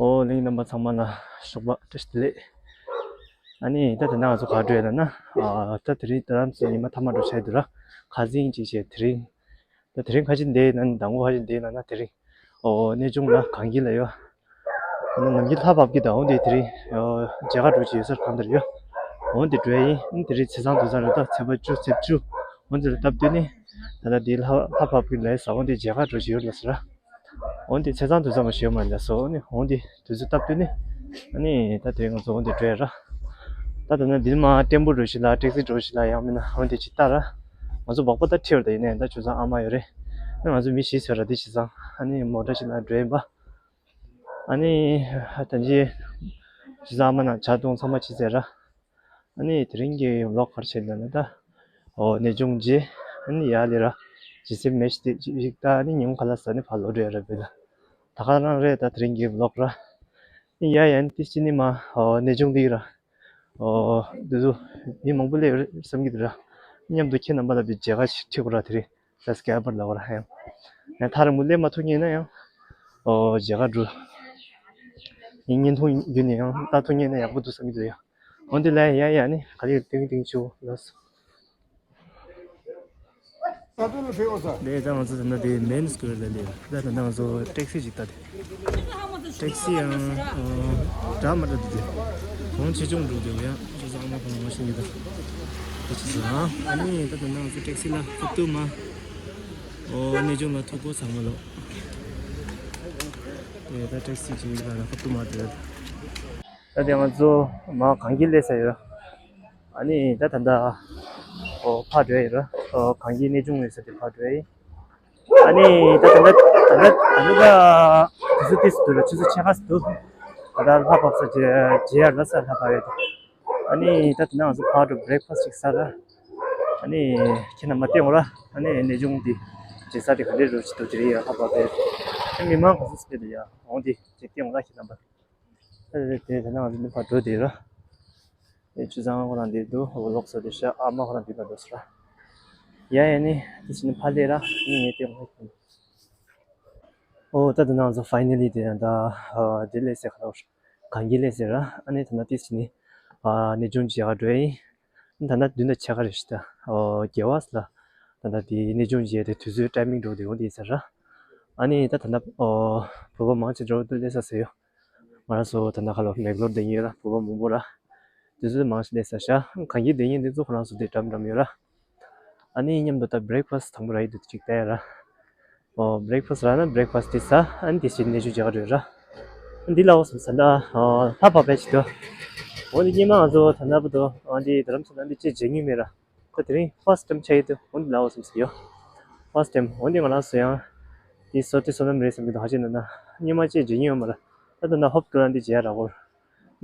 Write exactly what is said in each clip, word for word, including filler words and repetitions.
ཨོ་གླིང་རྣམ་པ་ཚང་མ་ལ་ཞོགས་པ་བཀྲ་ཤིས་བདེ་ལེགས། ཨ་ནི་ད་དེ་ན་ང་ཚོ་ག་འགྲོ་ཡ་ལ་ན། ཨ་ད་དེ་རིང་རྡ་རམ་ས་ཉི་མ་མཐའ་མ་འགྲོ་ཆ་ཡི་འདུག་ར། ཁ་སང་ཅིག་བྱས་དེ་རིང་། ད་དེ་རིང་ཁ་ཅིག་འདས་ན་ནི་མདང་དགོང་ཁ་ཅིག་འདས་ན་ན་དེ་རིང་། ཨོ་གནས་ཆུང་ལ་གངས་སྐྱིད་ལ་ཡོད། ཨ་ནི་ནམ་རྒྱུན་ལྷ་བབས་ཀྱི་ད་འོང་དེ་དེ་རིང་ཨོ་མཇལ་ཁ་འགྲོ་ཆ་ཡོད་སར་གང་དེར་ཡོད། འོང་དེ་འགྲོ་ཡ་ཡིན། ཨ་ནི་དེ་རིང་ཚེས་བཟང་དུས་བཟང་རེད། ད་ཚེས་པ་བཅུ་ཚེས་བཅུ། འོང་དེ་ལ་སྟབས་བསྟུན་ནི། ད་ལྟ་དེ་ལྷ་ལྷ་བབས་ཀྱི་ལས་ས་འོང་དེ་མཇལ་ཁ་འགྲོ་ཆ་ཡོད་ལ་ཟེར་ར། འོན་ཏེ་ཚེས་བཟང་དུས་བཟང་མ་ཞེས་མ་ལ་སོ་ནི་འོན་ཏེ་དུས་ཚོད་སྟབས་བསྟུན་ནི། ཨ་ནི་ད་དེ་ང་ཚོ་འོན་ཏེ་འགྲོ་ཡ་ར། ད་ད་ནི་འདི་མ་ཊེམ་པོ་འགྲོ་ཞིག་ལ་ཊེག་སི་འགྲོ་ཞིག་ལ་ཡང་མིན་ན་འོན་ཏེ་ཇི་ལྟར་ར། ང་ཚོ་སྦག་པ་ད་ཁྲིད་བར་ད་ཡིན་ནའི་ད་ཆུ་ཚང་ཨ་མ་ཡོད་རེད། ཨ་ང་ཚོ་མི་བཞི་ཟེར་ར་འདི་ཆུ་ཚང་ཨ་ནི་མོ་ཊ་ཞིག་ལ་འགྲོ་ཡིན་པ། ཨ་ནི་ད་ཅི་ཆུ་ཚང་ཨ་མ་ན་ཇ་འཐུང་ཚང་མ་ཕྱིན་ཟེར་ར། ཨ་ནི་དེ་རིང་གི་ཝི་ལོག་ག་རེ་བྱས་ན་ད། ཨོ་གནས་ཆུང་རྗེས་ཨ་ནི་ཡར་ལས་ར། རྗེས་སེམས་མེ་ཤི་དེ་ཅིག་ད་ཨ་ནི་ཉིན་ག་ལ་ས་ནི་ཕར་ལོག་འགྲོ་ཡ་ར་བོད་ལ། ད་ག་རང་རེད་ད་དེ་རིང་གི་ཝི་ལོག་ར། ཨ་ནི་ཡ་ཡ་ནི་ཏི་ཅི་ནི་མ་ཨོ་གནས་ཆུང་འདི་ར། ཨོ་འདི་ཚོ་མི་མང་པོ་སླེབས་ཡོད་རེད་བསམ་གྱི་འདུག་ར། མཉམ་དུ་ཁྱེད་རྣམ་པ་ལ་བི་མཇལ་ཁ་ཞིག་ཁྲིད་དགོས་ར་དེ་རིང་། ད་སི་ཀེ་པར་ལ་བ་ར་ཧེ། ཡང་ཐག་རིང་པོ་སླེབས་མ་ཐུབ་ཉེན་ན་ཡང་། ཨོ་མཇལ་ཁ་འགྲོ། ཡིན་བརྙན་ཐུང་བརྒྱུད་ནས་ཡང་ལྟ་ཐུབ་ཉེན་ན་ཡག་པོ་འདུག་བསམ་གྱི་འདུག་ཡ། འོན་ཏེ་ལ་ཡ་ཡ་ནི་ག་ལེར་ཏིང་ཏིང་ཆུ་ལ་སོ། ལས་ད་ང་ཚོ་ད་ནི་དེ་མེན་སྐུ་ཝེར་ལ་སླེབས། ད་ད་ནི་ང་ཚོ་ཊེག་སི་ཅིག་ལྟ་དེ། ཊེག་སི་ཡང་འདྲ་མ་འདྲ་འདུག་དེ། གོང་ཆེ་ཆུང་འགྲོ་དེ་ཡང་ཅུ་ཚང་མ་གོང་མ་ཤེས་ཀྱི་འདུག་དེ་ཅི་ཟེར་ཨ་ནི་ད་ད་ནི་ང་ཚོ་ཊེག་སི་ལ་ཁ་ཐུག་མ། ཨོ་གནས་ཆུང་ལ་ཐུག་གོ་ཚང་མ་ལོ། ཨེ་ད་ཊེག་སི་ཅིག་ལ་ན་ཁ་ཐུག་མ་འདུག་ད་དེ་ང་ཚོ་མ་གངས་སྐྱིད་སླེབས་ས་ཡོད། ཨ་ནི་ད་ད་ད་ཨོ་ཕར་འགྲོ་ཡི་ར། ཨོ་གངས་སྐྱིད་གནས་ཆུང་ཡོད་ས་དེ་ཕར་འགྲོ་ཡི། ཨ་ནི་ད་ད་ད་ད་ད་ད་དུས་ཚོད་ཏིས་འདུག་ར། ཆུ་ཚོད་ཕྱེད་ཀ་ཙམ་འདུག་ད་ད་ལྷ་བབས་ས་ཇེ་ཇེ་ཡར་ལ་ས་ལྷ་བབས་ཡོད། ཨ་ནི་ད་དེ་ན་ང་ཚོ་ཕར་འགྲོ་བྷི་རེག་ཕ་སི་ཅིག་ཟ་ར། ཨ་ནི་ཁྱེད་རྣམ་པ་བལྟས་འོང་ར། ཨ་ནི་གནས་ཆུང་འདི་ཇེ་ས་དེ་ག་འདྲས་འགྲོ་ཅི་འདུག་དེ་རིང་ཡ་ལྷ་བབས་པས། ཨ་མི་མང་ག་ཚོད་སླེབས་འདུག་ཡ། འོང་དེ་ཅིག་བལྟས་འོང་ར་ཁྱེད་རྣམ་པ། ཨ་དེ་དེ་ན་ང་ཚོ་འདི་ཕར་འགྲོ་དེ་ར། ཨེ་ཆུ་ཚང་ཁོ་རང་འདི་འདུག་ཝི་ལོག་ས་དེ་ཤ་ཨ་མ་ཁོ་རང་འདི་ལ་འགྲོ་ས་ར། ཡ་ཡ་ནི་དེ་ཕྱིན་ཕར་སླེབས་ར། ཨ་ནི་ངས་བལྟས་འོང་། ཨོ་ད་དེ་ན་ང་ཚོ་ཕའི་ནལ་ལི་དེ་ཡང་ད་ཨ་དེ་སླེབས་ཟེར་ག་ལ་གངས་སྐྱིད་སླེབས་ཟེར་ར། ཨ་ནི་ད་ན་ཏིས་ནི་ཨ་གནས་ཆུང་མཇལ་ག་འགྲོ་ཡིན། ད་ན་བདུན་དང་ཕྱེད་ཀ་རེད་ཤི་ད། ཨོ་རྒྱལ་བ་ལ་ད་ན་དེ་གནས་ཆུང་མཇལ་དེ་དུས་ཚོད་ཊའི་མིང་འགྲོ་དེ་འོང་དེ་ཟེར་ར། ཨ་ནི་ད་ད་ན་ཨོ་བོད་པ་མང་ཆེ་འགྲོ་དུ་སླེབས་ས་ཟེར་ཡོད། ང་རང་ཚོ་ད་ན་ཁ་ལོ་མེག་ལོར་དེ་ཡིན་ར། བོད་པ་མང་པོ་ར། དུས་ཚོད་མང་ཆེ་སླེབས་ས་ཤ་གངས་སྐྱིད་དེ་ཡིན་དེ་ཚོ་ཁོ་རང་ཚོ་དེ་འགྲམ་འགྲམ་ཡོད་ར། ཨ་ནི་མཉམ་དུ་ད་བྷི་རེག་ཕ་སི་དང་པོ་ར་ཡི་དུ་ཅིག་བལྟ་ཡ་ར། ཨོ་བྷི་རེག་ཕ་སི་ར་ན་བྷི་རེག་ཕ་སི་དེ་ཟ། ཨ་ནི་དེ་ཕྱིན་གནས་ཆུང་མཇལ་ག་འགྲོ་ར། ཨ་འདི་ལའོ་སམ་ས་ད་ཨོ་ལྷ་བབས་པས་ཅི་དོ། འོ་འདི་སྙེ་མ་ང་ཚོ་ད་ན་བུ་དོ་ཨ་འདི་རྡ་རམ་ས་ལ་འདི་ཅི་མཇལ་མྱོང་མེད་ར། ད་དེ་རིང་ཕར་སི་ཊི་ཊེམ་ཆགས་ཡོད་དུ་འོ་འདི་ལའོ་སམ་ས་ཡོ། ཕར་སི་ཊི་ཊེམ་འོ་འདི་ང་རང་ཚོ་ཡང་འདི་སོ་ཏི་སོ་ནམ་རེད་བསམ་གྱི་འདུག་ཧ་ཅང་ན་ན་སྙེ་མ་ཅི་མཇལ་མྱོང་ཡོད་མ་ར། ད་ད་ན་ཧོབ་ཏུ་ར་འདི་མཇལ་ཡ་ར་གོ།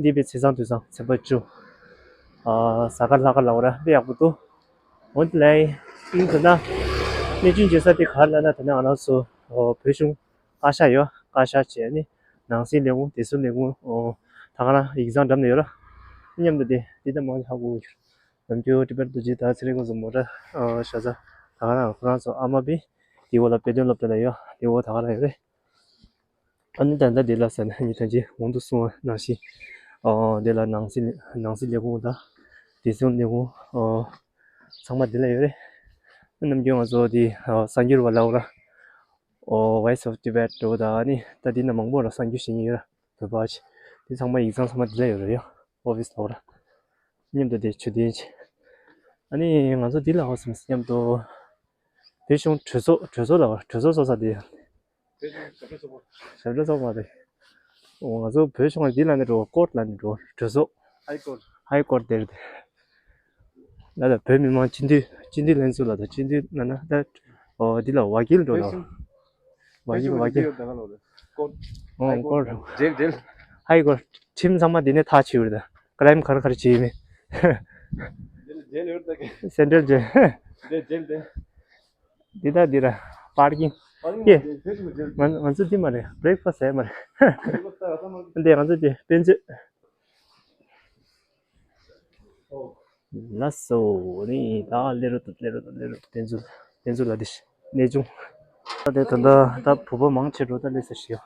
འདི་པའི་ཚེས་བཟང་དུས་བཟང་ཚེས་པ་བཅུ། ཨ་གཟའ་སྐར་ལྷག་དཀར་ལ་འོ་ར་དཔེ་ཡག་པོ་འདུག་འོན་ཏེ་ལའི་ཨིན་ད་ན་གནས་ཆུང་མཇལ་ས་དེ་ག་རེ་ལབ་ན་ད་ན་ང་རང་ཚོ་བོད་གཞུང་བཀའ་ཤག་ཡོད། བཀའ་ཤག་བྱས་ནི་ནང་སྲིད་ལས་ཁུངས་བདེ་སྲུང་ལས་ཁུངས་ད་ག་རང་ཡིག་ཚང་འགྲམ་ན་ཡོད་ར། མཉམ་དུ་དེ་འདི་ད་མང་ཧ་གོ་ཡོད། ནམ་རྒྱུན་ཏི་བེད་དུ་ཇི་ད་ཚེ་རིང་ཁོང་ཚོ་མོ་ཊ་ཤ་ཚ་ད་ག་རང་ཁོ་རང་ཚོ་ཨ་མ་བི་དེ་འོ་ལ་དཔེ་སྟོན་སློབ་གྲྭ་ལ་ཡོད། དེ་འོ་ད་ག་རང་ཡོད་རེད། ཨ་ནི་ད་ལྟ་དེ་ལ་ཟེར་ན་ཉི་ཐང་ཅི་གོང་དུ་གསུངས་པ་ནང་བཞིན། ཨོ་དེ་ལ་ནང་སྲིད་ནང་སྲིད་ལས་ཁུངས་དང་། བདེ་སྲུང་ལས་ཁུངས་ཨོ་ཚང་མ་དེ་ལ་ཡོད་རེད། ནམ་རྒྱུན་ང་ཚོ་དེ་ཨོ་གསར་འགྱུར་བ་ལ་འོ་ར། ཨོ་Voice of Tibet འགྲོ་ད་ཨ་ནི་ད་དེ་ན་མང་པོ་ར་གསར་འགྱུར་ཞིག་ཡིན་ཡོད་ར་བོད་པ་ཅི། དེ་ཚང་མ་ཡིག་ཚང་ཚང་མ་དེ་ལ་ཡོད་རེད་ཡ། ཨོ་ཕི་སི་ལ་འོ་ར། མཉམ་དུ་དེ་ཆུ་དེ་ཅི། ཨ་ནི་ང་ཚོ་དེ་ལ་འོ་སེམས་མཉམ་དུ། བོད་གཞུང་གྲོས་ཚོགས་གྲོས་ཚོགས་ལ་འོ་གྲོས་ཚོགས་ཚོགས་ས་དེ། ཞབས་བྲོ་ཚོགས་པ་རེད། འོ་ང་ཚོ་བོད་གཞུང་ལ་འདི་ལ་ནི་འགྲོ་ཀོར་ལ་ནི་འགྲོ་གྲོས་ཚོགས། ཧའི་ཀོར། ཧའི་ཀོར་དེར་དེ། ལ་ལ་བོད་མི་མང་སྤྱི་འཐུས་སྤྱི་འཐུས་ལྷན་ཚོགས་ལ་དང་སྤྱི་འཐུས་ན་ན་ད། འོ་འདི་ལ་ཝ་ཀིལ་འགྲོ་ལ། ཝ་ཀིལ་ཝ་ཀིལ། ཀོར། འོ་ཀོར། ཇེལ་ཇེལ། ཧའི་ཀོར། ཁྲིམས་ཚང་མ་འདི་ནས་ཐག་ཆོད་ཡོད་རེད་ད། ཀ་རའིམ་ག་རེ་ག་རེ་བྱས་ཡིན་མིན། ཇེལ་ཡོད་ད་གི། སེན་ཊྲལ་ཇེལ། ཇེལ་ཇེལ་དེ། འདི་ད་འདི་ར། པར་ཀིང་། ཀེ། ང་ང་ཚོ་འདི་མ་རེད། བྷི་རེག་ཕ་སི་ཡ་མ་རེད། འདི་ང་ཚོ་འདི་དཔེ་མཛོད། ལགས་སོ། ནི་ད་ལེ་རུ་ཏུ་ལེ་རུ་ཏུ་ལེ་རུ་ཏུ་དཔེ་མཛོད་དཔེ་མཛོད་ལ་འདི་གནས་ཆུང་། ད་དེ་ད་ད་ད་བུ་པ་མང་ཆེ་འགྲོ་ད་ལེ་ས་ཞིག་ཡོད།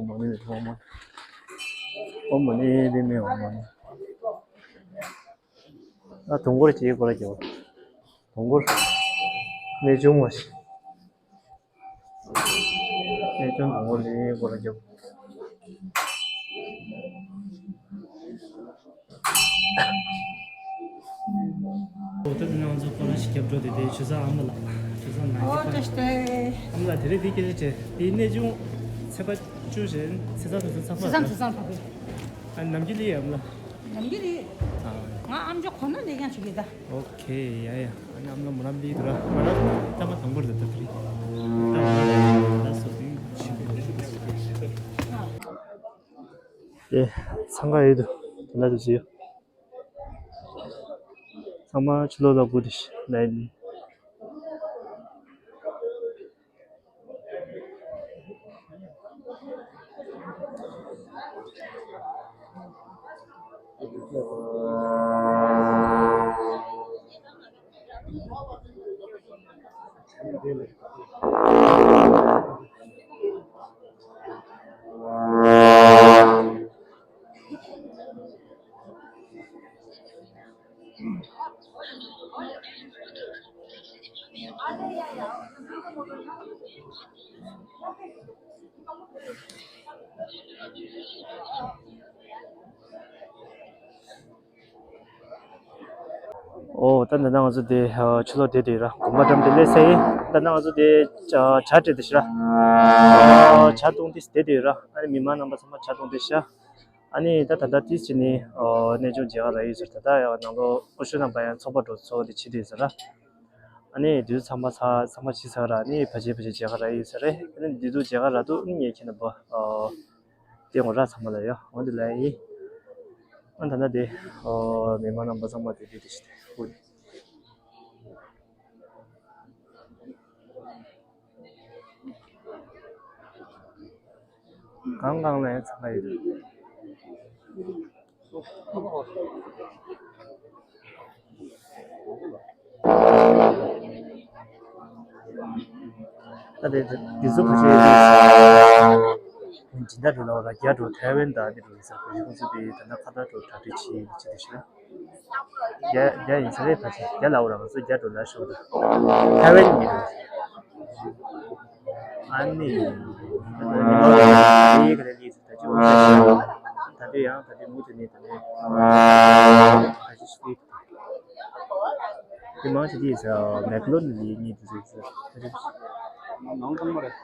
ཨོཾ་མ་ཎི་ཨོཾ་མ་ཎི་ཨོཾ་མ་ཎི་པདྨེ་ཨོཾ་མ་ཎི། ཨ་དུང་སྒོར་གྱི་སྐོར་ལ་རྒྱབ། དུང་སྒོར། གནས་ཆུང་བ་ཞིག་གནས་ཆུང་དུང་སྒོར་གྱི་སྐོར་ལ་རྒྱབ། འོ་ད་དེ་ནས་ང་ཚོ་སྐོར་ར་ཞིག་རྒྱབ་འགྲོ་དེ་དེ་ཆུ་ཚང་ཨ་མ་ལགས། ཆུ་ཚང་ནང་ཨོ་ཅོ་ཤི་ཏེ། ཨ་མ་ལགས་དེ་རིང་དེ་སྐད་ཆ་དྲིས། དེ་གནས་ཆུང་ཚེས་པ་བཅུ་བཞིན་ཚེས་བཟང་དུ་ཚེས་ཚང་ཚེས་བཟང་ཚེས་བཟང་ཕ་གི། ཨ་ནམ་རྒྱུན་ལི་ཨ་མ་ལགས། ནམ་རྒྱུན་ལི། ཨ། ང་ཨམ་ཅོག་གོ་ན་ལས་ཀྱང་བྱེད་ཀྱི་ད། ཨོ་ཁེ་ཡ་ཡ། ཨ་ནི་ཨམ་ལགས་མོ་རང་ལི་འདུག་ར། ང་རང་ལྟ་མ་དང་པོར་ད་ལྟ་དེ་རིང་། ད་ལྟ་སོ་དུས་ཤི་དེ་འཚང་ཁ་ཡོད་དུ་དེ་འདྲ་དུ་ཟིག་ཡོད། ཚང་མ་ཕྱི་ལོགས་ལ་སྒུག་བསྡད་ཤག་ལའིན་ནི། ཨོ་ད་ནི་ང་ཚོ་དེ་ཕྱི་ལོགས་བསྡད་དེ་ར། དགོན་པ་འགྲམ་དེ་སླེབས་ཚར་ཡིན། ད་ནི་ང་ཚོ་དེ་ཇ་སྤྲད་དེ་ཤི་ར། ཇ་བཏུང་དེ་བསྡད་དེ་ར། ཨ་ནི་མི་མང་རྣམ་པ་ཚང་མ་ཇ་བཏུང་དེ་ཤི། ཨ་ནི་ད་ད་ལྟ་ཏིས་ཅི་ནི་ཨོ་གནས་ཆུང་མཇལ་ཁ་རག་ཡོད་ཟེར། ད་ལྟ་ཡང་ནང་ལོགས་ཨོ་ཤུ་རྣམ་པ་ཡང་ཚོགས་པ་འགྲོ་ཚོགས་དེ་བྱེད་དེ་ཟེར་ར། ཨ་ནི་དུས་ཚང་མ་ཚ་ཚང་མ་ཕྱི་ཚར་ར། ཨ་ནི་ཕ་ཆེ་ཕ་ཆེ་མཇལ་ཁ་རག་ཡོད་ཟེར་རེད། ཨ་ནི་འདི་དུ་མཇལ་ཁ་རག་འདུག་ཨ་ནི་ངས་ཁྱེད་རྣམ་པ་ཨོ་དེ་ངོ་ར་ཚང་མ་ལ་ཡོད་འོང་དེ་ལ་ཡིན། ཨ་ད་ལྟ་དེ་ཨོ་མི་མང་རྣམ་པ་ཚང་མ་དེ་དེ་དེ་ཞིག་དེ་ཧུ། གང་གང་ལ་ཡང་ཚང་མ་ཡོད། ད་དེ་དེ་ཚོ་ཁ་ཤས་སྦྱིན་བདག་འགྲོ་ལ་བ་ལ་རྒྱ་འགྲོ་ཐའེ་ཝན་དང་དེ་འགྲོ་ས་ཁོ་ཚོ་དེ་ད་ལྟ་ཁ་བརྡ་འགྲོ་གྲ་སྒྲིག་བྱེད་བྱེད་དེ་ཤི་ན། རྒྱ་རྒྱ་ཡིན་ས་རེད། ཕ་ཆེ་རྒྱ་ལ་བ་ལ་ང་ཚོ་རྒྱ་འགྲོ་ལ་ཤོག་ད་ཐའེ་ཝན་མི་འགྲོ། ཨ་ནི། ད་ལྟ་ཉི་མ་ག་རེ་ལས་ད་ཅི་འོང་ད་དུས་ཡང་ད་དུས་མུ་མཐུད་ནས་ད་ནས་ཁ་ཤས་ཤིག་དེ་མང་ཆེ་དེ་ས་མེག་ལོན་ལི་གཉིས་དེ་ཟེར་ཟེར་ད་ཅི་ནང་ཚང་མ་རེད།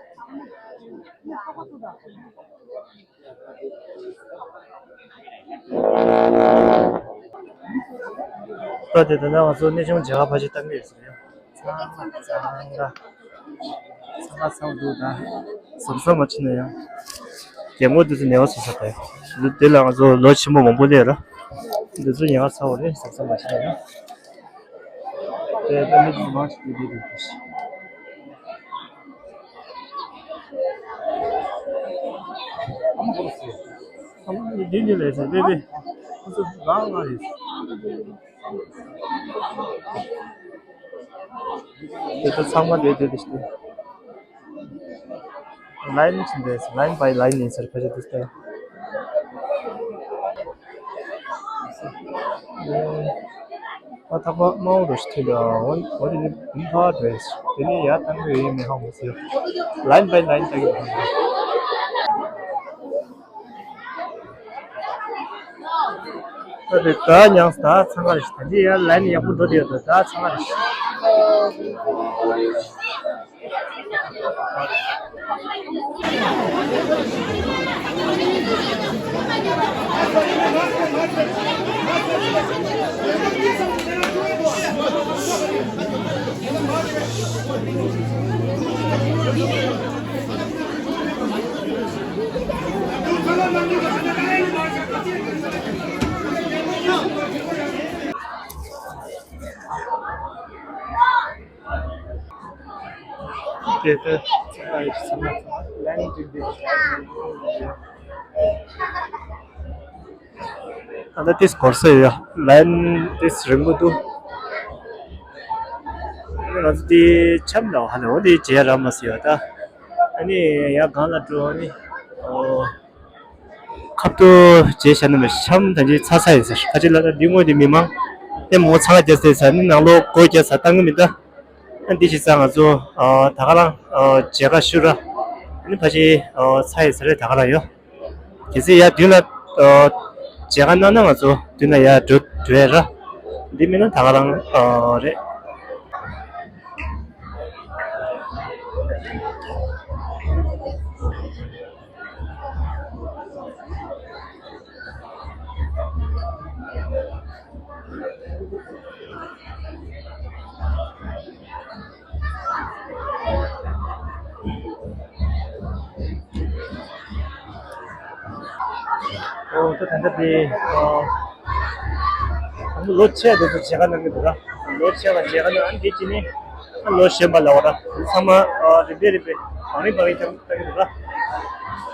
ད་དེ་ད་ནང་ང་ཚོ་གནས་ཆུང་མཇལ་ཁ་ཕ་ཆེ་བཏང་གི་ཡོད་ས་རེད། ཚང་མ་ཚང་མ་ཚང་མ་ཚང་འདུག་ད་ཟམ་ཟམ་མ་ཕྱིན་ན་ཡང་རྒན་མོ་དེ་ཚོ་ཉལ་བ་བཟོ་ས་དེ་དེ་ལ་ང་ཚོ་ལོ་ཆེན་པོ་མང་པོ་སླེབས་ར། དེ་ཚོ་ཉལ་བ་ཚ་བ་རེད། ཟམ་ཟམ་མ་ཕྱིན་ན་ཡང་དེ་ད་མི་དེ་མང་ཆེ་དེ་དེ་དེ་དེ་ཨ་མ་ཁོ་ལ་ཟེར། ཨ་མ་འདི་འདི་ལས་ཟེར་སྦེ་སྦེ། ཁོ་ཚོ་རང་ང་རེད། དེ་ཚོ་ཚང་མ་དེ་དེ་དེ་ཞིག་དེ། ལའིན་ཕྱིན་པས། ལའིན་བའི་ལའིན་ཡིན་ཟེར་ཕལ་ཆེར་དེ་ལྟར། ཨ་ཐག་པ་དམར་པོ་རུ་ཞིག་ཐོན་འདུག་འོ་འོ་དེ་ནི་བུམ་ཐག་འདྲ་ཞིག་དེ་ནི་ཡར་བཏང་གི་ཡོད་མེད་ཧ་མ་ཟེར། ལའིན་བའི་ལའིན་ལྟ་གི་འདུག་ད་དེ་ད་མྱངས་ད་ཚང་ག་རེ་ཞིག་ད་འདི་ཡར་ལའིན་ཡག་པོ་འགྲོ་དེ་ཡོད་ད་ད་ཚང་ག་རེ་ཞིག་དེ་ལྟར་ཚང་མ་ཡིས་ཚང་མ་ལན་འགྲིག་འདུག་ད་ལྟ་ཏིས་གོར་སོ་ཡོད། ལན་ཏིས་རིང་པོ་འདུག་ང་ཚོ་དེ་འཆམ་ལ་ཧ་ནས་འོ་དེ་བྱེད་ར་མ་སི་ཡོད་ད། ཨ་ནི་ཡ་གང་ལ་འགྲོ་ཨ་ནི་ཨོ། ཁབ་ཏུ་བྱས་བཞག་ན་མི་འཆམ་ད་ཅི་ཚ་ཚ་ཡིན་ཟེར་ཁ་ཅིག་ལ་ད་འདི་དངོས་དེ་མི་མང་ལྟད་མོ་ཚ་ཁ་རྒྱབ་སྟེ་ཟ་ནི་ནང་ལོགས་སྒོ་རྒྱབ་ས་བཏང་གི་མི་ད། ཨ་འདི་ཞིག་ས་ང་ཚོ་ཨ་ད་ག་རང་ཨ་མཇལ་ཁ་ཞུ་ར། ཨ་ནི་ཕ་ཆེ་ཨ་ཚ་ཡི་ས་རེད་ད་ག་རང་ཡོད། གལ་སྲིད་ཡར་མདུན་ལ་ཨ་མཇལ་ཁ་གནང་ན་ང་ཚོ་མདུན་ལ་ཡར་འགྲོ་འགྲོ་ཡ་ར། འདི་མིན་ན་ད་ག་རང་ཨ་རེད། ཨོ་ད་ད་ལྟ་དེ་ཨོ་ལོ་ཆེ་དེ་ཚོ་མཇལ་ཁ་གནང་གི་འདུག་ར། ལོ་ཆེ་བ་མཇལ་ཁ་གནང་ཨ་འདི་ཅི་ནི་ཨ་ལོ་གཞོན་པ་ལ་བ་ར། ཚང་མ་ཨོ་རིམ་པས་རིམ་པས་བང་རིམ་བང་རིམ་བཏང་བཏང་གི་འདུག་ར།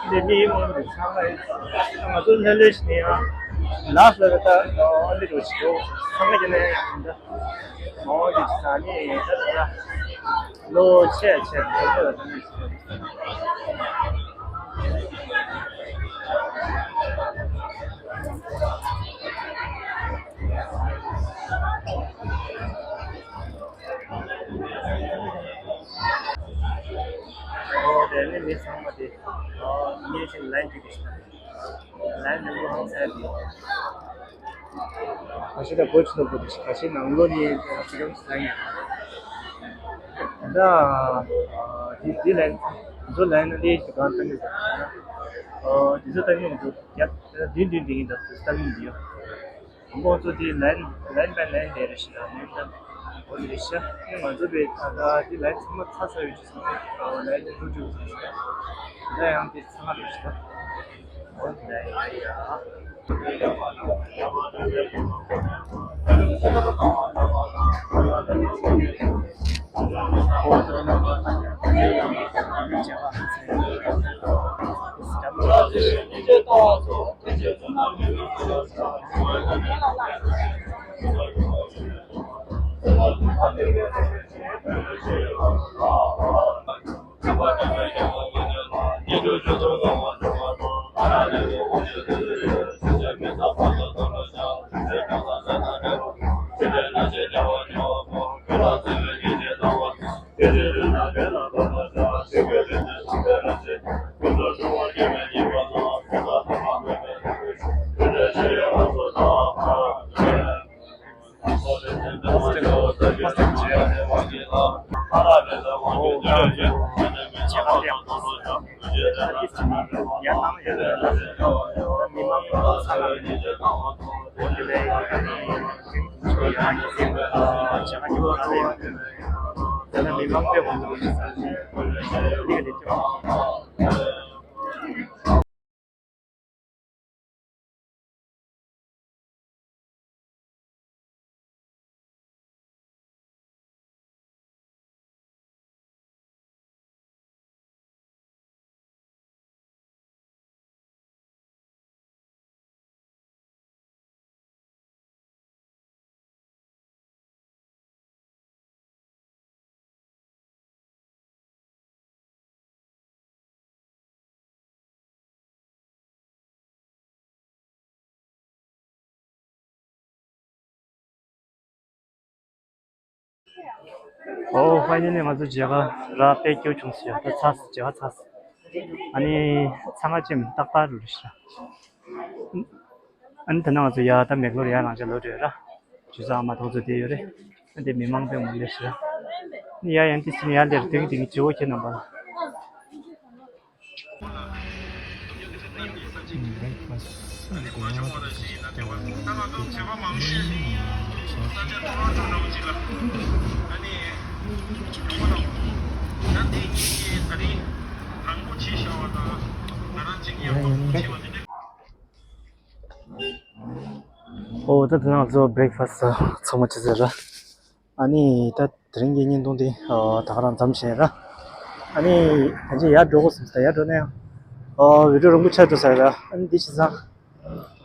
འདི་མི་ཡིན་མང་པོ་འདུག་ཚང་མ་ཡིན། ང་ཚོ་ལྷོད་ལྷོད་ཞིག་ནས་ཡང་ལགས་ལ་ད་ཨོ་འདི་འགྲོ་ཞིག་འགྲོ་ཚང་མ་ཡིན་ན་ཡང་འདི་ཨོ་འདི་ས་ནི་ད་ད་ལོ་ཆེ་ཆེ་འདི་འདྲ་ད་ནི། ཨོ་དེ་ནི་མི་ཚང་མ་དེ་ཨོ་ཉེ་ཞིང་ལན་གཅིག་གི་ཞིག་ལན་མི་འགོ་ཧང་སེ་དེ། ཁ་ཤས་ད་གོ་ཆི་ནོ་གོ་དེ་ཁ་ཤས་ནང་ལོ་ནི་ཅི་གམ་ས་ཡིན། ད་འདི་འདི་ལན་ཚོ་ལན་ནི་འདི་གང་ལྟ་ནི་འདི་ཚོ་ལྟ་ནི་འདུག་ཡ་འདི་འདི་འདི་ཡིན་ད་ལྟ་ནི་འདི་ཡོད། ཁོང་ཚོ་དེ་ལན་ལན་པའི་ལན་དེ་རེ་ཞིག་ལ་ནི་ད་འོ་དེ་རེ་ཤ་ནི་ང་ཚོ་པའི་ད་ལྟ་དེ་ལན་ཚང་མ་ཚ་ཚ་ཡོད་ཅིག་ཚང་མ་ལན་དེ་འགྲོ་འགྲོ་ཚང་ཞིག་ད་ཡང་དེ་ཚང་མ་རེ་ཞིག་ད་འོ་དེ་ལན་ཡ་ཡ། ཨོ་ཕའི་ནལ་ལི་ང་ཚོ་མཇལ་ཁ་རག་དཔེ་སྐྱིད་པོ་བྱུང་སོང་ཡ། ད་ཚར་སོང་མཇལ་ཁ་ཚར་སོང་། ཨ་ནི་ཚང་མ་ཅིག་རྟག་པར་རུ་རེད་ཤག་ཨ་ནི་ད་ནང་ང་ཚོ་ཡ་ད་མེག་ལོར་ཡ་རང་ཅག་ལོ་རེད་ར། ཇུ་ས་ཨ་མ་ཐོག་ཚོ་དེ་ཡོད་རེད། ཨ་དེ་མི་མང་པོ་མང་ལེ་ཤི་ར། ཨ་ནི་ཡ་ཡང་དེ་ཕྱིན་ཡ་ལེར་དེང་དེང་ཇི་བོ་ཁྱེད་རྣམ་པ་ལ། Breakfast. ཨོ་ད་དེ་ནང་ང་ཚོ་བྷི་རེག་ཕ་སི་ཚང་མ་བྱས་ཚར་ར། ཨ་ནི་ད་དེ་རིང་གི་བརྙན་ཐུང་དེ་ཨ་ད་ག་རང་མཚམས་བཞག་ར། ཨ་ནི་ད་ཅི་ཡར་འགྲོ་དགོས་སམ་ད་ཡར་འགྲོ་ན་ཡང་ཨ་བི་ཌི་ཡོ་རིང་པོ་ཆགས་འགྲོ་ས་ར། ཨ་ནི་འདི་བྱས་ཙང་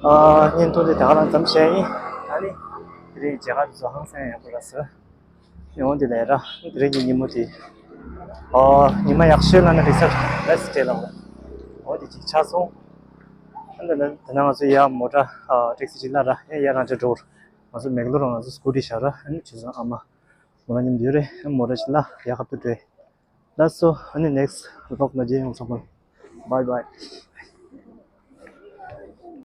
ཨ་བརྙན་ཐུང་དེ་ད་ག་རང་མཚམས་བཞག་ཡིན། ཨ་ནི་དེ་རིང་མཇལ་ཁ་དེ་ཚོ་ཧང་སང་ཡག་པོ་རག་སོང་། ཡང་འོ་དེ་ལས་ར་དེ་རིང་གི་ཉིན་མོ་དེ་ཨ་ཉི་མ་ཡག་ཤོས་ལབ་ན་རེད་ས་རེད་ཟེར་ལབ་ར། འོ་དེ་ཅིག་ཆགས་སོང་། ཨ་ནི་ད་ནང་ང་ཚོ་ཡར་མོ་ཊ་ཨ་ཊེག་སི་ཅིག་གླ་ར། ཡང་ཡར་རང་ཅག་འགྲོ། ང་ཚོ་མེག་ལོར་ང་ཚོ་སྐུ་ཊི་བཞག་ར། ཨ་ནི་བྱས་ཙང་ཨ་མ་མོ་རང་མཉམ་དུ་ཡོད་རེད། ཨ་མོ་རང་ཅིག་གླ་ཡར་ཁ་ཐུག་འགྲོ། ལགས་སོ། ཨ་ནི་ནེག་སི་ཊི་བི་ལོག་ལ་མཇལ་ཡོང་། ཚང་མ་ལ་བྷའི་བྷའི།